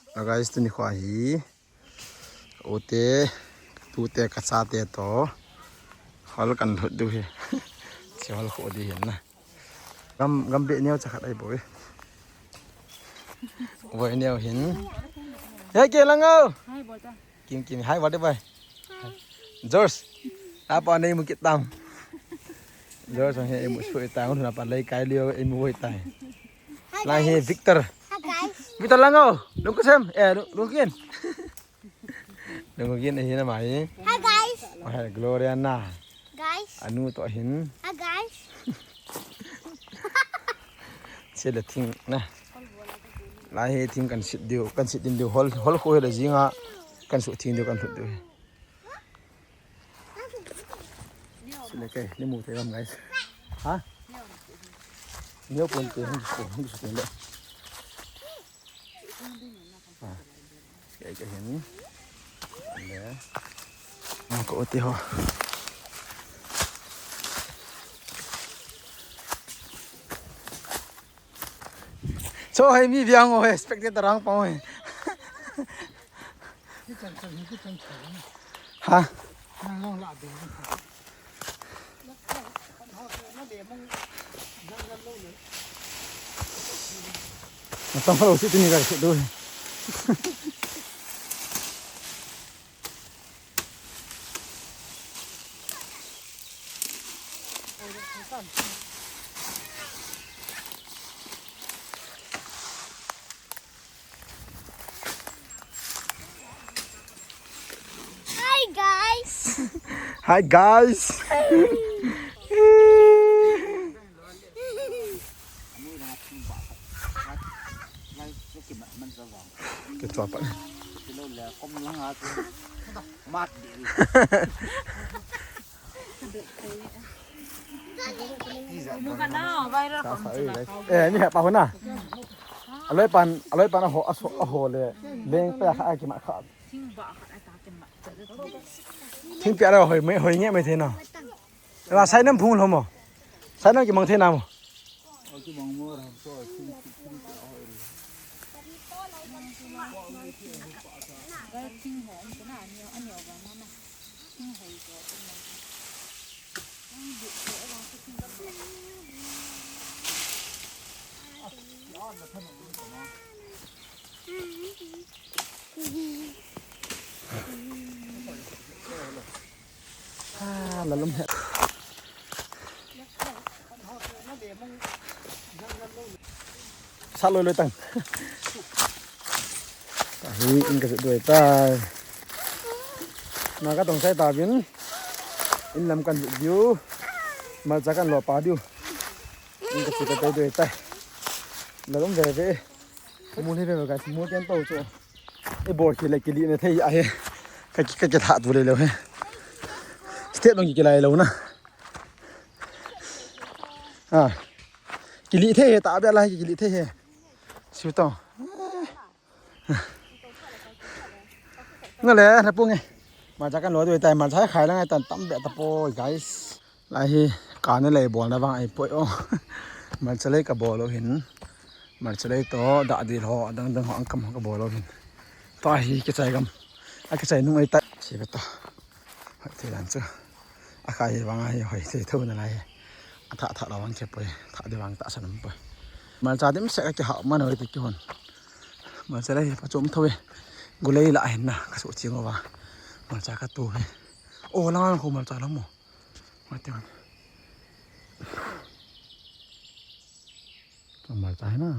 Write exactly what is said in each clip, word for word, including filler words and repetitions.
Hello guys, tuni kho hi. Ute, tute kachate to. Hol kan lut diu hi. Che hol kho di hin na. Gam, gam be neo cha khat ai boi. Boi neo hin. He ke lang o. Kim kim hai bol de boi. George. Apa nei mu kit tam. George he mu sui ta ngun na pa lei kai lio ei mu woi tai. Lai hi Victor. Hi guys. Victor lang o. Lungkusem. Eh, lung, lungkin. Lungkin hi na mai. Hi guys. Mai Gloria na. Guys. Anu to hin. Hi guys. Sila thing na. Lai hi thing kan sit diu, kan sit din diu hol, hol kho hi la jinga kan su thing diu kan lut diu. Sila kai, ni mu thei lam guys. Ha? Neo pon te hung ko, hung ko te le. Ah, kai kai hin. Le. Mo ko ti ho. So hai mi viang o spectator ang pa o. Ha? Matang palo si tuni ka si do. Hi guys. Hi guys. Ke tua pa. Eh, ni pa hona. Aloi pan, aloi pan a ho, a so, a ho le. Leng pa kha ki ma kha. Thing pia la hoi mai, hoi nge mai the na. Ra sai nam phung lo mo. Sai nam ki mang the na mo. Ah, lalum he. Sa loi loi tang. Ahi, in ka se doi tai. Na ka tong sai ta bin. In lam kan diu. Malcha kan lo pa diu. In ka se ka tai doi tai. Lalum ve ve. Mu le ve ve guys, mu ken to chu. I bol khi le kili na thei a he. Ka ki, ka ki tha tu le lo he. Step dong ki kilai lo na. Ah. Kili thei he ta bia lai kili thei he. Siu to. Nga le na pu nge. Malcha kan lo tu tai malcha khai la ngai tan tam be ta po guys. Lai hi, ka ne lei bol na vang ai poi o. Malcha lei ka bol o hin. Malcha lei to, da di ho, dang dang ho, ang kam ho ka bol o hin. To hi, ke chai gam. A ke chai nung ai ta. Si be to. Hoi thei dan chu. A kha hi vang a hi, hoi thei tho na lai. A tha tha lo vang ke poi. Tha di vang ta sa nam poi. Malcha dim se ka ke ha ma na hoi ti ki hon. Malcha lei pa chom tho e. Gu lei la hin na, ka so chi ngo va. Malcha ka tu he. O, lang ang ko malcha la mo. Mati man. Malcha hai na.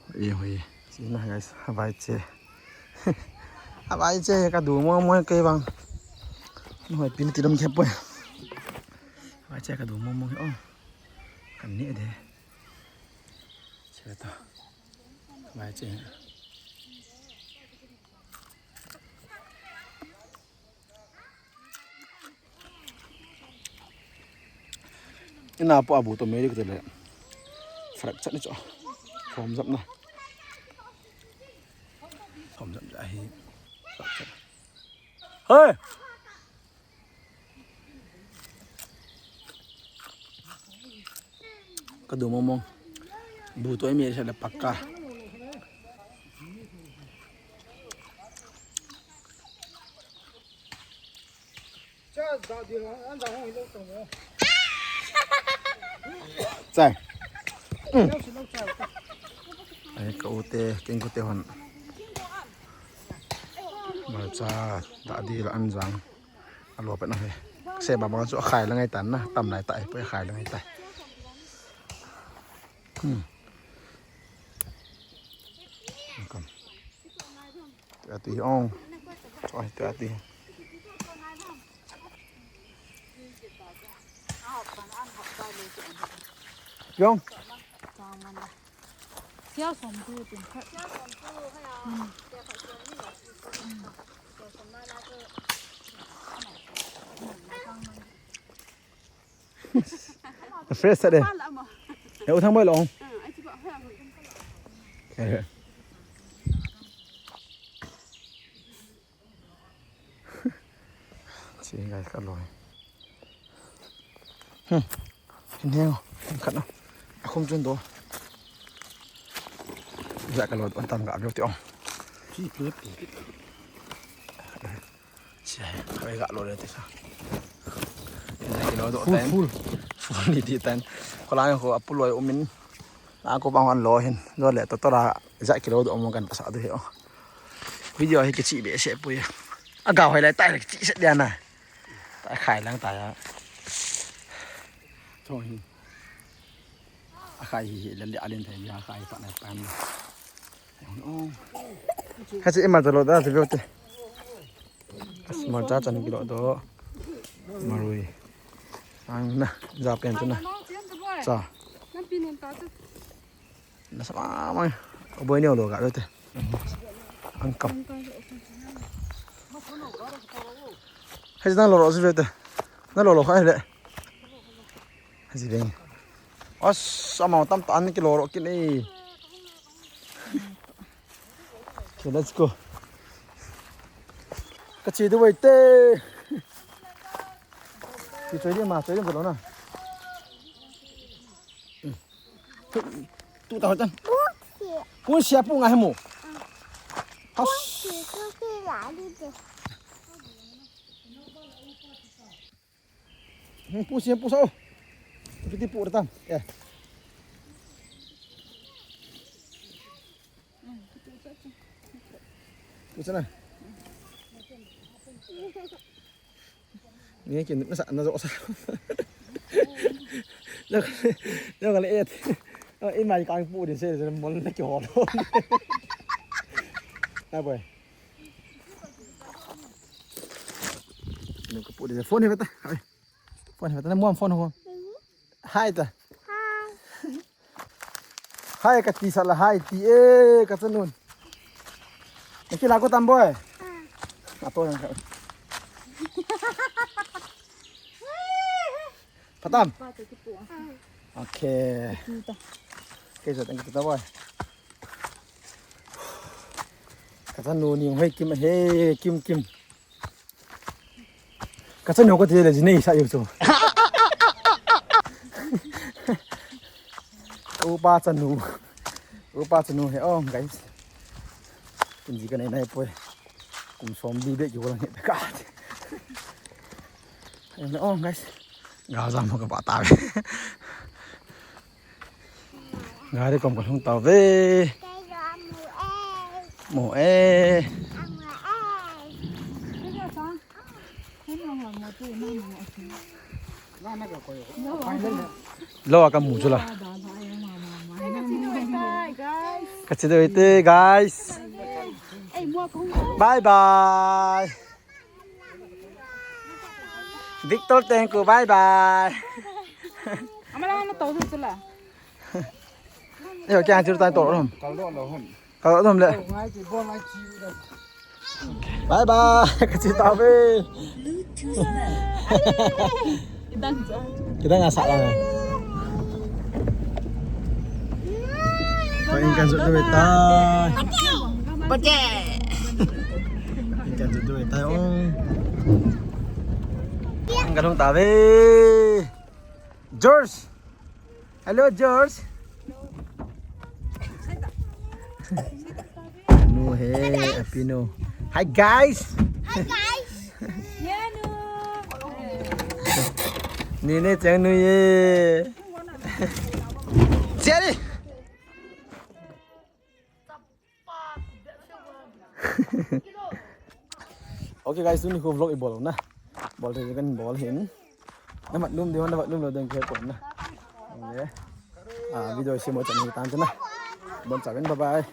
Hoi, hoi. Si na, guys, habai che. Habai che, ka du mo mo kei bang. Hoi, pin ti dom khe poi. Habai che, ka du mo mo, oh. Kan ni de. Che ta. Habai che. Ina po abu to meri kutele. Frak chat ni cho. Form jap na. Form jap ja hi. Frak chat. Hey! Ka du mong mong. Bu to meri sa da pakka. Chai. Ai, ka u te, keng u te hon. Malcha, da di la an jang. Alo pe na he. Se ba ba chu akhai la ngai tan na, tam lai ta ai, poi akhai la ngai ta. Hmm. Kam. Tua ti ong. Choi, tua ti. Yong. Fresh de. Ya, u thang bai long. Si guys, ka loi. Hmm. Hin heng, hin khat na. A khum chun do. Ja ka lo, an tam ga lo ti ong. Chi pi pi. Si ai, ka ga lo le ti sa. Ja ki lo do tan. Full, full. Full ni ti tan. Ko la ko apu loi umin. Na ko bang an lo hin. Lo le to to la ja ki lo do mo kan pasa do he o. Video hi kichi be se pui. A ga hoi lai tai kichi se dia na. Ta khai lang ta ya. Choi. A khai hi hi le le alin thai ya khai pa na pan. Oh. Kha chi ima ta lo da ti be te. As ma cha chan ki lo do. Marui. Ang na ja pen chu na. Cha. Na sa ma ma. O boi ne lo ga lo te. Ang kam. Hai na lo lo si ve te. Na lo lo kha le. Hai si ve. As amau tam tan ki lo ro ki ni. Okay, let's go. Ka chi du wai te. Ki choi di ma, choi di lo na. Tu ta hotan. Pu sia pu nga hemu. Has. Pu sia pu sao. Piti pu tan. Eh. Pu sana. Ni kin na sa na zo sa. Lo ka le et. I mai kang pu din se se mon na ki ho lo. Na boy. Ni ka pu din se phone he ta. Hai. Phone he ta na mo phone ho. Hai ta. Hai. Hai ka ti sa la hai ti e ka chanun. Naki la ko tam boy. A to yang ka. Patam. Okay. Ke sa tang kita boy. Ka chanun ni hoi kim he kim kim. Ka chanu ka ti le jinei sa yo chu. Upa chanu. Upa chanu he oh guys. Kin ji ka nei nai poi. Kum som di be ki wala ne ka. Ayo oh guys. Ga jam ka pa ta. Gari kom ka lhung tau ve. Mu e. Lo ka mu chu la. Ka chi doi te guys. Bye bye. Victor, thank you. Bye bye. Ama la na to chu la. Yo, kya chu ta to rom. Kal do lo hon. Kal do le. Ngai chi bo ngai chi da. Bye bye. Ka chi ta ve. Kidang sa la. Ko in kan su tu ta. Pate. Kan tu tu ta ong. Ang galong ta ve. George. Hello, George. No, hey, Apino. Hi, guys. Hi, guys. Yeah, no. Nene chang nu ye. Cheri. Okay guys, tuni khu vlog i bol na. Bol te kan bol hin. Na mat num de, na mat num lo den ke pon na. Okay. Ah, video simo chan hi tan na. Bon cha ven, bye bye.